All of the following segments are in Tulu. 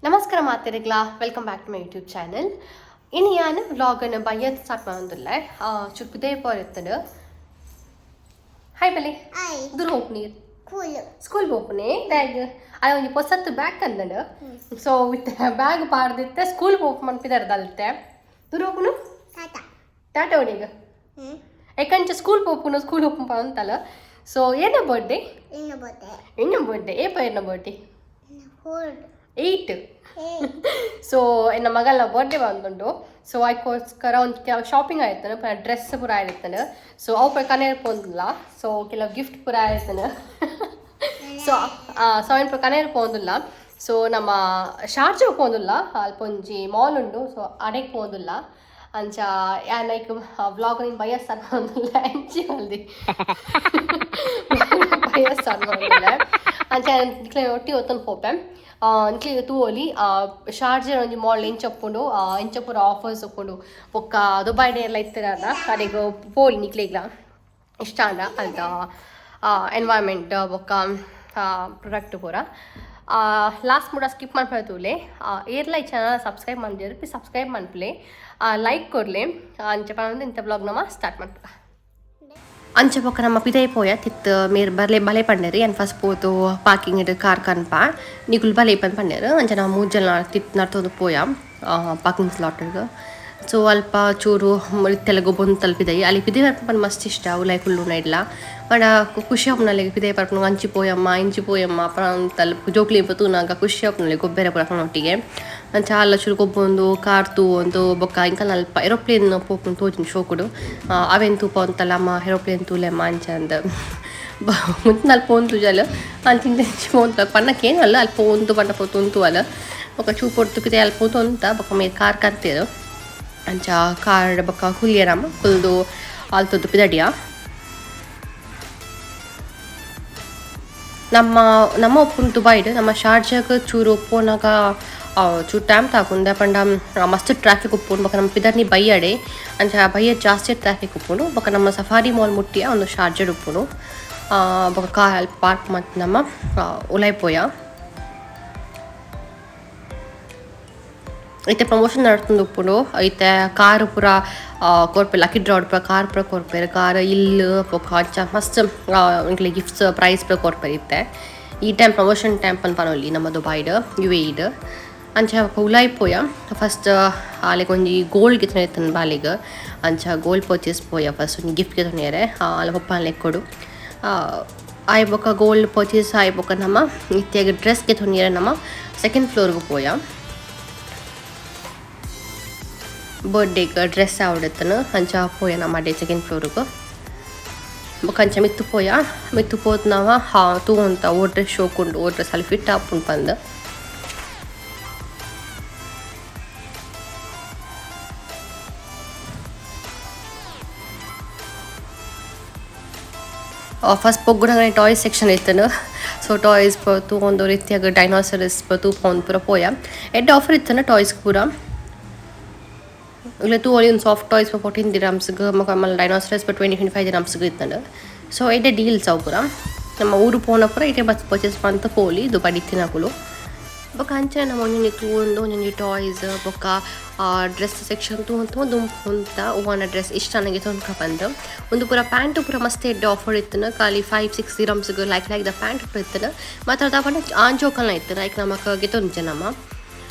ನಮಸ್ಕಾರ ಮಾತೆರೆಗ್ಲಾ, welcome back to my YouTube channel. ಇನಿ ಯಾನ್ ವ್ಲಾಗನ್ನು ಬಯ್ಯತ್ ಸ್ಟಾರ್ಟ್ ಮಾಡೊಂದುಲ್ಲೆ. ಚುಕ್ಕುದೇ ಪೋರಿತ್ತುಂಡು. ಹಾಯ್ ಬಲೆ. ಆಯ್. ದೂರ ಹೋಗ್ನೀರ್? ಕೂಲು. ಸ್ಕೂಲ್ ಪೋಪುನೆ ಬ್ಯಾಗ್ ಅಯ ಒಂಜಿ ಪೊಸತ್ತು ಬ್ಯಾಗ್ ತಂದಡು. ಸೊ ವಿತ್ ಬ್ಯಾಗ್ ಪಾಡ್ದಿತ್ತೆ ಸ್ಕೂಲ್ ಪೋಪು ಮನ್ಪಿದಾರ್ದಲ್ತೆ. ದೂರ ಹೋಗುನು. ಟಾಟಾ. ಟಾಟಾ ಒಡಿಗ. ಏಕಂಚ ಸ್ಕೂಲ್ ಪೋಪುನು, ಸ್ಕೂಲ್ ಹೋಪು ಅಂತಲ್ಲ. ಸೊ ಏನ ಬರ್ಡೇ? ಇನ್ನು ಬೋತೆ. ಎನ್ನ ಬರ್ಡೇ ಏಪ? ಎನ್ನ ಬರ್ಡೇ? 4. 8. ಸೊ ಎನ್ನ ಮಗನ ಬರ್ಡೇ ಬಂದುಂಡು. ಸೊ ಅದಕ್ಕೋಸ್ಕರ ಒಂದು ಕೆಲವು ಶಾಪಿಂಗ್ ಆಯ್ತಾನೆ, ಡ್ರೆಸ್ ಪೂರ ಆಯಿರ್ತಾನೆ. ಸೊ ಅವು ಪೂರ ಕನೆರ್ ಪೋಂದಿಲ್ಲ. ಸೊ ಕೆಲವು ಗಿಫ್ಟ್ ಪೂರ ಆಯಿರ್ತಾನೆ. ಸೊ ಸೊ ಅವನ್ ಪೂರ ಕನೆರ್ ಪೋಂದಿಲ್ಲ. ಸೊ ನಮ್ಮ ಶಾರ್ಜಾ ಪೋಂದಿಲ್ಲ, ಅಲ್ಪ ಒಂಜಿ ಮಾಲ್ ಉಂಡು. ಸೊ ಅಡೆಗೆ ಪೋಂದಿಲ್ಲ. ಅಂಚ ಲೈಕ್ ವ್ಲಾಗ್ ನೀನು ಬಯಸ್ ಅನ್ನೋದಿಲ್ಲ, ಅಂಚಿ ಅಲ್ದಿ ಬಯಸ್ ಅನ್ನೋದಿಲ್ಲ. ಅಂಚ ನಿಕ್ಲೆ ಒಟ್ಟಿ ಒತ್ತೊಂದು ಪೋಪೆ. ನಿಕ್ಲೆಗ್ ತೂವೊಲಿ, ಶಾರ್ಜಾ ಒಂಜಿ ಮಾಲ್ ಎಂಚ ಉಪ್ಪುಂಡು, ಎಂಚ ಪೂರ ಆಫರ್ಸ್ ಉಪ್ಪುಂಡು. ಬೊಕ್ಕ ದುಬೈ ಡೇರ್ಲ ಇತ್ತಿರಲ್ಲ, ಅಡೆಗ್ ಪೋಲಿ. ನಿಕ್ಲೆಗ್ಲ ಇಷ್ಟ ಆಂಡ ಅಲ್ತ ಎನ್ವೈರ್ಮೆಂಟ್ ಬೊಕ್ಕ ಪ್ರೊಡಕ್ಟ್ ಪೂರ. ಲಾಸ್ಟ್ ಮುಟ ಸ್ಕಿಪ್ ಮನ್ಪರೆ ತೂಲೆ. ಏರ್ಲ ಈ ಚಾನಲ್ ಸಬ್ಸ್ಕ್ರೈಬ್ ಮಲ್ದಿಜೆರ್, ಪ್ಲೀಸ್ ಸಬ್ಸ್ಕ್ರೈಬ್ ಮನ್ಪುಲೆ, ಲೈಕ್ ಕೊರ್ಲೆ. ಅಂಚ ಪನೊಂದು ಇಂಥ ವ್ಲಾಗ್ ನಮ ಸ್ಟಾರ್ಟ್ ಮನ್ಪುಗ. ಅಂಚ ಬೊಕ್ಕ ನಮ್ಮ ಪಿದೈ ಪೋಯ. ತಿತ್ತು ಮೇರ್ ಬಲೆ ಬಲೆ ಪಂಡೆರ್. ಯಾನ್ ಫಸ್ಟ್ ಪೋತು ಪಾರ್ಕಿಂಗ್ ಕಾರ್ ಕನ್ಪ, ನಿಕುಲು ಬಲೆ ಪಂದ್ ಪಂಡೆರ್. ಅಂಚ ನಾವು ಮೂಜಿ ಜನ ತಿತ್ತು ನಡ್ತೊಂದು ಪೋಯ ಪಾರ್ಕಿಂಗ್ ಸ್ಲಾಟ್ಗ್. ಸೊ ಅಲ್ಪ ಚೂರು ಇತ್ತೆಲ್ಲ ಗೊಬ್ಬೊಂದು ತಲುಪಿದೈ. ಅಲ್ಲಿ ಪಿದೈ ಬರ್ಪುನ ಮಸ್ತ್ ಇಷ್ಟ ಉಲಾಯಿ ಕುಲ್ಲುನ ಇಡ್ಲ. ಪಂಡ ಖುಷಿ ಆಪುಂಡು ಪಿದೈ ಬರ್ಪುನ. ಅಂಚಿ ಪೋಯಮ್ಮ, ಇಂಚಿ ಪೋಯಮ್ಮ ತಲುಪ್ ಜೋಕ್ಲಿ ತೂನಾಗ ಖುಷಿ ಆಪುಂಡು ಗೊಬ್ಬೆರೆ ಪೂರ ಒಟ್ಟಿಗೆ. ಅಂಚ ಅಲ್ಲ ಚೂರು ಗೊಬ್ಬೊಂದು, ಕಾರ್ ತೂವೊಂದು, ಬೊಕ್ಕ ಇಂಕಲ್ ಅಲ್ಪ ಏರೋಪ್ಲೇನ್ ಪೋಪುನ ತೋಜುಂಡು ಶೋಕುಡು. ಅವೆನ್ ತೂಪ ಅಂತಲ್ಲ ಅಮ್ಮ, ಏರೋಪ್ಲೇನ್ ತೂಲೆಮ್ಮ ಅಂಚ ಅಂದ್ ಮುತ್ತು ಅಲ್ಪ ಪೋಂತು ಜಲ ಅಂಚ ಇಂಚ ಪೋಂತು ಪನ್ನಕ್ಕೆ ಏನಲ್ಲ. ಅಲ್ಪ ಪೋಂತು ಪಂಡ ಪೋತು ಉಂತು ಅಲ್ಲ. ಬೊಕ್ಕ ಚೂಪು ಪೊರ್ತು ಪಿದೈ ಅಲ್ಪ ಪೋತು ಅಂತ. ಬೊಕ್ಕ ಮೇರ್ ಕಾರ್ ಕಂತೇರು. ಅಂಚ ಕಾರ್ ಬೊಕ್ಕ ಕುಲ್ಲಿಯರಮ್ಮ, ಕುಲ್ದು ಆಲ್ತೊದ್ದು ಪಿದಡಿಯ. ನಮ್ಮ ನಮ್ಮ ಉಪ್ಪುನು ದುಬೈಡ್, ನಮ್ಮ ಶಾರ್ಜಾಗ್ ಚೂರು ಪೋನಾಗ ಚೂರು ಟೈಮ್ ತಾಕುಂದೆ. ಪಂಡ ಮಸ್ತ್ ಟ್ರಾಫಿಕ್ ಉಪ್ಪುಂಡು. ಬೊಕ್ಕ ನಮ್ಮ ಪಿದರ್ನಿ ಬಯ್ಯಡೆ. ಅಂಚ ಬಯ್ಯ ಜಾಸ್ತಿ ಟ್ರಾಫಿಕ್ ಉಪ್ಪುಂಡು. ಬೊಕ್ಕ ನಮ್ಮ ಸಫಾರಿ ಮಾಲ್ ಮುಟ್ಟಿಯ ಒಂದು ಶಾರ್ಜಡ್ ಉಪ್ಪುಂಡು. ಬೊಕ್ಕ ಕಾರ್ ಪಾರ್ಕ್ ಮತ್ತು ನಮ್ಮ ಉಲಾಯ್ ಪೋಯ. ಇತ್ತೆ ಪ್ರಮೋಷನ್ ನಡ್ತೊಂದು ಉಪ್ಪುಂಡು. ಇತ್ತೆ ಕಾರ್ ಪೂರ ಕೊರ್ಪೆರ್, ಲಕ್ಕಿ ಡ್ರಾ ಪೂರ ಕಾರ್ ಪೂರ ಕೊರ್ಪೆರ್. ಕಾರ್, ಇಲ್ಲ್ ಬೊಕ್ಕ ಅಂಚ ಮಸ್ತ್ ಎಂಕ್ಲೆ ಗಿಫ್ಟ್ಸ್, ಪ್ರೈಸ್ ಪೂರ ಕೊರ್ಪೆರ್ ಇತ್ತೆ. ಈ ಟೈಮ್ ಪ್ರಮೋಷನ್ ಟೈಮ್ ಪಂದ್ ಪನೊಲಿ ನಮ್ಮ ದುಬೈಡ್, ಯುಎಇಡ್. ಅಂಚ ಉಲಾಯ್ ಪೋಯ. ಫಸ್ಟ್ ಆಲೆಗ್ ಒಂಜಿ ಗೋಲ್ಡ್ ಗೆತೊನೆರೆ ಇತ್ತುಂಡು ಬಾಲೆಗ್. ಅಂಚ ಗೋಲ್ಡ್ ಪರ್ಚೇಸ್ ಪೋಯ ಫಸ್ಟ್, ಒಂಜಿ ಗಿಫ್ಟ್ ಗೆತೊನಿಯೆರೆ ಆಲ್ ಪೊಪ್ಪನ ಲೆಕ್ಕೊಡು. ಆಯ್ ಬೊಕ್ಕ ಗೋಲ್ಡ್ ಪರ್ಚೇಸ್ ಆಯ್ ಬೊಕ್ಕ ನಮ್ಮ ಇತ್ತೆಗ್ ಡ್ರೆಸ್ ಗೆತೊನಿಯೆರೆ ನಮ್ಮ ಸೆಕೆಂಡ್ ಫ್ಲೋರ್ಗ್ ಪೋಯ. ಬರ್ಡೇಗ್ ಡ್ರೆಸ್ ಆವೊಡಿತ್ತುಂಡು. ಅಂಚ ಪೋಯ ನಮ ಅಡೆ ಸೆಕೆಂಡ್ ಫ್ಲೋರ್ಗ್. ಬೊಕ ಅಂಚ ಮಿತ್ತ್ ಪೋಯ. ಮಿತ್ತ್ ಪೋತ್ನವ ಹಾ ತೂವೊಂತ ಓ ಡ್ರೆಸ್ ಶೋಕುಂಡು, ಓ ಡ್ರೆಸ್ ಅಲ್ಲಿ ಫಿಟ್ ಆಪುಂಡು ಪಂದ್. ಫಸ್ಟ್ ಪೊಗ್ಗುನಗನೆ ಟಾಯ್ಸ್ ಸೆಕ್ಷನ್ ಇತ್ತುಂಡು. ಸೊ ಟಾಯ್ಸ್ ಪೂರ ತೂವೊಂದು, ರೀತಿಯಾಗ ಡೈನೋಸರಸ್ ಪೂರ ತೂಪೊಂದು ಪೂರ ಪೋಯ. ಎಡ್ಡೆ ಆಫರ್ ಇತ್ತುಂಡು ಟಾಯ್ಸ್ ಪೂರ. ಇಲ್ಲ ತೂವೊಲಿ, ಒಂದು ಸಾಫ್ಟ್ ಟಾಯ್ಸ್ 14 ದಿರಾಮ್ಸ್ಗ್, ಬೊಕ ಮಲ್ಲ ಡೈನೋಸರಸ್ 20-25 ದಿರಾಮ್ಸ್ಗ್ ಇತ್ತುಂಡು. ಸೊ ಎಡ್ಡೆ ಡೀಲ್ಸ್ ಅವು ಪೂರ. ನಮ್ಮ ಊರು ಪೋನ ಪೂರ ಇತ್ತೆ ಬತ್ತ್ ಪರ್ಚೇಸ್ ಮಂತ್ ಪೋಲಿ ದುಬೈಡ್ ಇತ್ತಿನಕುಲು. ಬೊಕ ಅಂಚನೆ ನಮ ಒಂಜೊಂಜಿ ತೂವೊಂದು, ಒಂಜೊಂಜಿ ಟಾಯ್ಸ್ ಬೊಕ್ಕ ಡ್ರೆಸ್ ಸೆಕ್ಷನ್ ತೂವೊಂದು ದುಂಬು ಒವ್ವಾನ ಡ್ರೆಸ್ ಇಷ್ಟ ನನಗೆ ತೊನ್ಕ ಪಂದ್. ಉಂದು ಪೂರ ಪ್ಯಾಂಟ್ ಪೂರ ಮಸ್ತ್ ಎಡ್ಡೆ ಆಫರ್ ಇತ್ತುಂಡು. ಖಾಲಿ 5-6 ದಿರಾಮ್ಸ್ಗ್ ಲೈಕ್ ಲೈಕ್ ದ ಪ್ಯಾಂಟ್ ಪೂರ ಇತ್ತುಂಡು. ಮಾತ್ರ ದಾದ ಆಂಜೋಕಲ್ನ ಇತ್ತುಂಡು, ಐಕ್ ನಮಕ್ ಗೆತೊಂಜ ನಮ.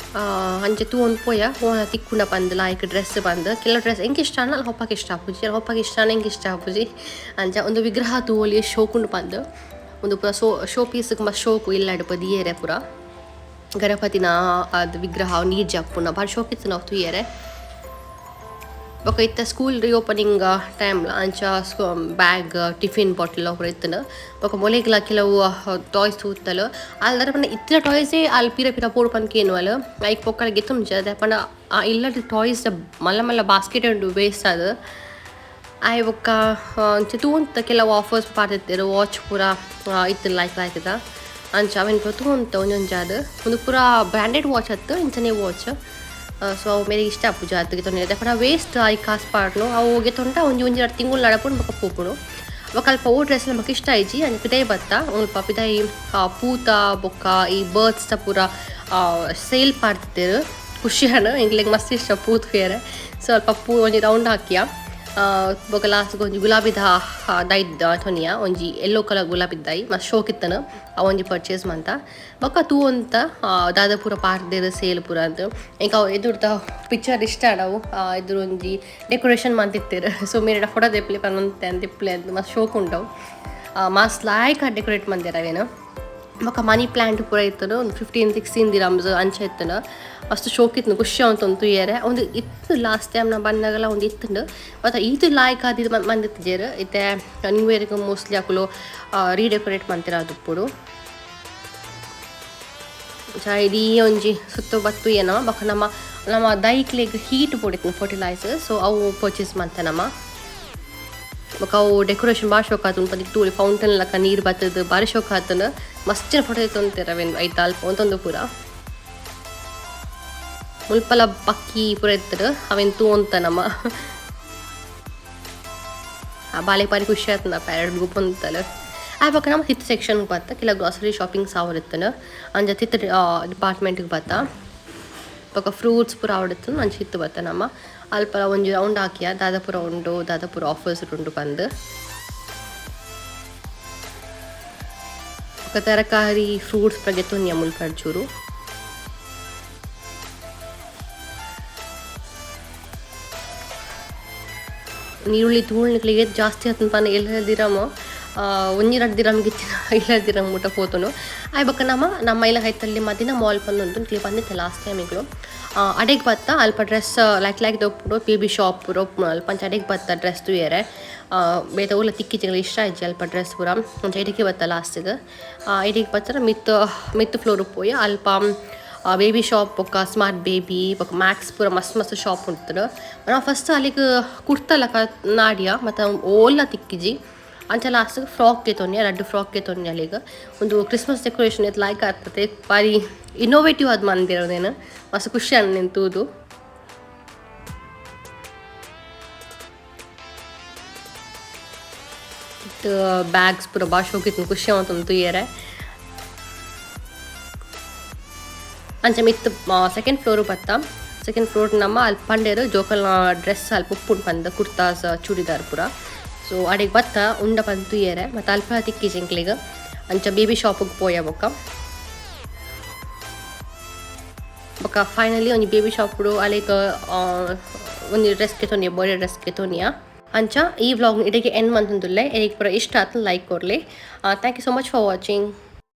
ಅಂಚ ತೂವೊಂದು ಪೋಯ, ಓನ ತಿಕ್ಕುಂಡ ಪಂದ್ ಲಾಯ್ಕ್ ಡ್ರೆಸ್ ಪಂದ್. ಕೆಲವು ಡ್ರೆಸ್ ಎಂಕ್ ಇಷ್ಟ ಆಂಡ ಪೊಪ್ಪಗ್ ಇಷ್ಟ ಆಪುಜಿ, ಪೊಪ್ಪಗ್ ಇಷ್ಟ ಆಂಡ ಎಂಕ್ ಇಷ್ಟ ಆಪುಜಿ. ಅಂಚ ಉಂದು ವಿಗ್ರಹ ತೂವೊಲಿ, ಶೋಕುಂಡು ಪಂದ್. ಉಂದು ಪೂರ ಶೋ ಶೋ ಪೀಸ್ ಮಸ್ತ್ ಶೋಕು ಇಲ್ಲಡ್ ಪೂರ ದೀಯೆರೆ. ಪೂರ ಗಣಪತಿನ ಅದು ವಿಗ್ರಹ ನೀರ್ ಜಪ್ಪುನ ಬಾರಿ ಶೋಕ್ ಇತ್ತು ನಾವು ತೂಯೆರೆ. ಬೊಕ ಇತ್ತೆ ಸ್ಕೂಲ್ ರಿಓಪನಿಂಗ್ ಟೈಮ್. ಅಂಚ ಬ್ಯಾಗ್, ಟಿಫಿನ್ ಬಾಟಲ್ ಪೂರ ಇತ್ತುಂಡು. ಬೊಕ ಮೊಲೆಗ್ಲ ಕೆಲವು ಟಾಯ್ಸ್ ತೂತಲ್ ಅಲ್ದರ ಪಂಡ ಇತ್ತಿನ ಟಾಯ್ಸೇ ಅಲ್ ಪಿರ ಪಿರ ಪೋಡು ಪಂದ್ ಕೇನುವಲ್. ಐಕ್ ಪೊಕ್ಕಡ ಗೆತೊಂಜಿ ದಾಯೆ ಪಂಡ ಆ ಇಲ್ಲಡ್ ಟಾಯ್ಸ್ ಮಲ್ಲ ಮಲ್ಲ ಬಾಸ್ಕೆಟ್ ಉಂಡು ವೇಸ್ಟ್ ಆದ್. ಆಯ್ ಬೊಕ್ಕ ಅಂಚ ತೂವೊಂತ ಕೆಲವು ಆಫರ್ಸ್ ಪಾಡ್ದಿತ್ತೆರ್. ವಾಚ್ ಪೂರ ಇತ್ತುಂಡು ಲೈಕ್ ಲೈಕ್ ದ. ಅಂಚ ಅವೆನ್ ಪೂರ ತೂವೊಂತ ಒಂಜೊಂಜಾದ್. ಉಂದು ಪೂರ ಬ್ರ್ಯಾಂಡೆಡ್ ವಾಚ್ ಅತ್ತ್, ಇಂಚನೆ ವಾಚ್. ಸೊ ಅವು ಮೇರೆಗ್ ಇಷ್ಟ ಆಪುಜಿ ಆತ್ ಗೆತೊನೆರೆ. ದಾಯೆ ಪಂಡ ವೇಸ್ಟ್ ಐಕ್ ಕಾಸ್ ಪಾಡ್ನು. ಅವು ಗೆತೊಂಡ ಒಂಜಿ ಒಂಜಿ ರಡ್ಡ್ ತಿಂಗೊಲು ನಡಪುಂಡು, ಬೊಕ ಪೋಪುಂಡು. ಬೊಕ ಅಲ್ಪ ಒವು ಡ್ರೆಸ್ ನಮಕ್ ಇಷ್ಟ ಆಯಿಜಿ. ಅಂಚ ಪಿದಯಿ ಬತ್ತ. ಅಲ್ಪ ಪಿದಯಿ ಪೂತ ಬೊಕ್ಕ ಈ ಬರ್ಡ್ಸ್ ದ ಪೂರ ಸೇಲ್ ಪಾಡ್ತಿರು ಖುಷಿಯಾನ ಎಂಕ್ಲೆಗ್ ಮಸ್ತ್ ಇಷ್ಟ ಪೂ ತೂಯೆರೆ ಸ್ವಲ್ಪ ಪೂ ಒಂಜಿ ರೌಂಡ್ ಹಾಕಿಯ ಬೊಕ ಲಾಸ್ಟ್ ಒಂಜಿ ಗುಲಾಬಿದ ದೈ ತೊನಿಯ ಒಂಜಿ ಯೆಲ್ಲೋ ಕಲರ್ ಗುಲಾಬಿ ದೈ ಮಸ್ತ್ ಶೋಕ್ ಇತ್ತನ ಆ ಒಂಜಿ ಪರ್ಚೇಸ್ ಮಂತ ಬೊಕ ತೂವೊಂತ ದಾದ ಪೂರ ಪಾಡ್ದೆರ್ ಸೇಲ್ ಪೂರ ಅಂದ್ ಎಂಕ್ ಅವು ಎದುರ್ದ ಪಿಕ್ಚರ್ ಇಷ್ಟ ಆಂಡ್ ಎದುರು ಒಂಜಿ ಡೆಕೋರೇಷನ್ ಮಂತಿತ್ತೆರ್ ಸೊ ಮೇರೆಡ ಫೋಟೋ ದೆಪ್ಲೆ ಪನೊಂತೆ ಅಂದ್ ಇಪ್ಪುಲೆ ಅಂದ್ ಮಸ್ತ್ ಶೋಕ್ ಉಂಡು ಮಸ್ತ್ ಲಾಯ್ಕ್ ಡೆಕೋರೇಟ್ ಮಂದೆರ್ ಅವೇನು ಬೊಕ ಮನಿ ಪ್ಲಾಂಟ್ ಪೂರ ಇತ್ತುಂಡು ಒಂದು 15 16 ದಿರಮ್ಸ್ ಅಂಚ ಇತ್ತುಂಡು ಮಸ್ತ್ ಶೋಕ್ ಇತ್ತುಂಡು ಖುಷಿ ಆವೊಂದು ತೂಯೆರೆ ಉಂದು ಇತ್ತು ಲಾಸ್ಟ್ ಟೈಮ್ ನ ಬನ್ನಗಲ ಉಂದು ಇತ್ತುಂಡು ಬೊಕ ಈತ್ ಲಾಯ್ಕ್ ಆದ್ ಮಂದಿತ್ತಿಜೆರ್ ಇತ್ತೆ ನ್ಯೂ ಇಯರ್ ಗ್ ಮೋಸ್ಟ್ಲಿ ಅಕುಲು ರೀಡೆಕೋರೇಟ್ ಮಂತಿರಾದುಪ್ಪೊಡು ಇಡೀ ಒಂಜಿ ಸುತ್ತ ಬತ್ತು ಏನೋ ಬೊಕ ನಮ್ಮ ನಮ್ಮ ದೈಕ್ಲೆಗ್ ಹೀಟ್ ಬೋಡಿತ್ತು ಫರ್ಟಿಲೈಸರ್ ಸೊ ಅವು ಪರ್ಚೇಸ್ ಮಂತ ನಮ ಬೊಕ ಅವು ಡೆಕೋರೇಷನ್ ಬಾರಿ ಶೋಕ್ ಆತುಂಡು ಪಂದ್ ತೂಲೆ ಫೌಂಟೇನ್ ಲಕ ನೀರು ಬತ್ತುದು ಬಾರಿ ಶೋಕ್ ಆತುಂಡು ಮಸ್ತ್ ಫೋಟೋ ದೆತ್ತೊಂತೆರ್ ಅವೆನ್ ಐತ ಅಲ್ಪ ಒಂತೊಂದು ಪೂರ ಮುಲ್ಪಲ ಪಕ್ಕಿ ಪೂರ ಇತ್ತುಂಡು ಅವೆನ್ ತೂವೊಂತ ನಮ ಆ ಬಾಲೆಗ್ ಬಾರಿ ಖುಷಿ ಆತುಂಡು ಆ ಪ್ಯಾರೆಟ್ ಗೊಬ್ಬೊಂತಲ್ ಆ ಬೊಕ ನಮ ತಿರ್ತ್ ಸೆಕ್ಷನ್ ಬತ್ತ ಕೆಲ ಗ್ರಾಸರಿ ಶಾಪಿಂಗ್ ಸಾವರಿತ್ತುಂಡು ಅಂಚ ತಿರ್ತ್ ಡಿಪಾರ್ಟ್ಮೆಂಟ್ ಗ್ ಬತ್ತ ಬೊಕ ಫ್ರೂಟ್ಸ್ ಪೂರ ಆವೊಡಿತ್ತುಂಡು ಅಂಚ ಇತ್ತು ಬತ್ತ ನಮ ಅಲ್ಪ ಒಂಜಿ ರೌಂಡ್ ಹಾಕಿಯ ದಾದ ಪೂರ ಉಂಡು ದಾದ ಪೂರ ಆಫರ್ಸ್ ಉಂಡು ಪಂದ್ ಬೊಕ ತರಕಾರಿ ಫ್ರೂಟ್ಸ್ ಪೂರ ಗೆತೊನ್ಯ ಮುಲ್ಪ ಚೂರು ನೀರುಳ್ಳಿ ತೂಳ್ನಿಕ್ಲಿಗೆ ಜಾಸ್ತಿ ಆತುಂಡು ಪಂಡ ಎಲ್ಲೆಲ್ಲ ದಿರಮ್ ಒಂಜಿ ರಡ್ಡ್ ದಿರಮ್ ಗಿತ್ತಿನ ಎಲ್ಲೆಲ್ಲ ದಿರಮ್ ಮುಟ ಪೋತುಂಡು ಆಯ್ ಬೊಕ ನಮ ನಮ್ಮ ಇಲ್ಲ ಕೈತಲ್ಲಿ ಮದಿನ ಮಾಲ್ ಪಂದ್ ಉಂಡು ನಿಕ್ಲೆ ಪಂದಿತ್ತೆ ಲಾಸ್ಟ್ ಟೈಮ್ ಎಂಕುಲು ಅಡೆಗ್ ಬತ್ತ ಅಲ್ಪ ಡ್ರೆಸ್ ಲೈಕ್ ಲೈಕ್ ಉಪ್ಪುಂಡು ಬೇಬಿ ಶಾಪ್ ಪೂರ ಉಪ್ಪುಂಡು ಅಲ್ಪ ಅಂಚ ಅಡೆಗ್ ಬತ್ತ ಡ್ರೆಸ್ ತೂಯೆರೆ ಬೇತೆ ಓಲ ತಿಕ್ಕಿಜಿಂಗ್ಲ ಇಷ್ಟ ಆಯ್ಜಿ ಅಲ್ಪ ಡ್ರೆಸ್ ಪೂರ ಅಂಚ ಇಡೆಗೆ ಬತ್ತ ಲಾಸ್ಟ್ಗ್ ಇಡೆಗ್ ಬತ್ತರ ಮಿತ್ತ್ ಮಿತ್ತ್ ಫ್ಲೋರ್ ಪೋಯಿ ಅಲ್ಪ ಬೇಬಿ ಶಾಪ್ ಬೊಕ ಸ್ಮಾರ್ಟ್ ಬೇಬಿ ಬೊಕ ಮ್ಯಾಕ್ಸ್ ಪೂರ ಮಸ್ತ್ ಮಸ್ತ್ ಶಾಪ್ ಉಂಟು ನಮ ಫಸ್ಟ್ ಅಲ್ಲಿಗ್ ಕುರ್ತಾ ಲಕ ನಾಡಿಯ ಮತ್ತ ಓಲ್ಲ ತಿಕ್ಕಿಜಿ ಅಂಚ ಲಾಸ್ಟ್ ಫ್ರಾಕ್ ಗೆತೊನ್ಯ ರಡ್ಡ್ ಫ್ರಾಕ್ ಗೆತೊನ್ಯ ಅಲ್ಲಿಗ್ ಉಂದು ಕ್ರಿಸ್ಮಸ್ ಡೆಕೋರೇಷನ್ ಏತ್ ಲಾಯ್ಕ್ ಆತತೆ ಬಾರಿ ಇನ್ನೋವೇಟಿವ್ ಆದ್ ಮಂದೆರ್ ಉಂದೆನ್ ಮಸ್ತ್ ಖುಷಿ ಆಂಡ್ ನೆನ್ ತೂದು. ಬ್ಯಾಗ್ಸ್ ಪೂರ ಬಾರಿ ಶೋಕ್ ಇತ್ತುಂಡು ಖುಷಿ ಆವೊಂದುಂಡು ತೂಯೆರೆ ಅಂಚ ಮಿತ್ತ್ ಸೆಕೆಂಡ್ ಫ್ಲೋರ್ ಬತ್ತ ಸೆಕೆಂಡ್ ಫ್ಲೋರ್ ನಮ್ಮ ಅಲ್ಪ ಪಂಡೆರ್ ಜೋಕಲ್ನ ಡ್ರೆಸ್ ಅಲ್ಪ ಉಪ್ಪುಂಡು ಪಂದ್ ಕುರ್ತಾಸ್ ಚೂಡಿದಾರ್ ಪೂರ ಸೊ ಅಡೆಗ್ ಬತ್ತ ಉಂಡ ಪಂದ್ ತೂಯೆರೆ ಮತ್ತ ಅಲ್ಪ ತಿಕ್ಕಿಜಿ ಎಂಕ್ಲೆಗ್ ಅಂಚ ಬೇಬಿ ಶಾಪ್ ಗ್ ಪೋಯ ಬೊಕ ಬೊಕ ಫೈನಲಿ ಒಂಜಿ ಬೇಬಿ ಶಾಪ್ ಡು ಅಲೆಗ್ ಒಂಜಿ ಡ್ರೆಸ್ ಗೆತೊನಿಯ ಬರ್ಡೇ ಡ್ರೆಸ್ ಗೆತೊನಿಯ ಅಂಚ ಈ ವ್ಲಾಗ್ ಇಡೆಗ್ ಎಂಡ್ ಮಂತೊಂದುಲ್ಲೆ ಎರೆಗ್ ಪೂರ ಇಷ್ಟ ಆತ್ಂಡ like ಕೊರ್ಲೆ. Thank you so much for watching.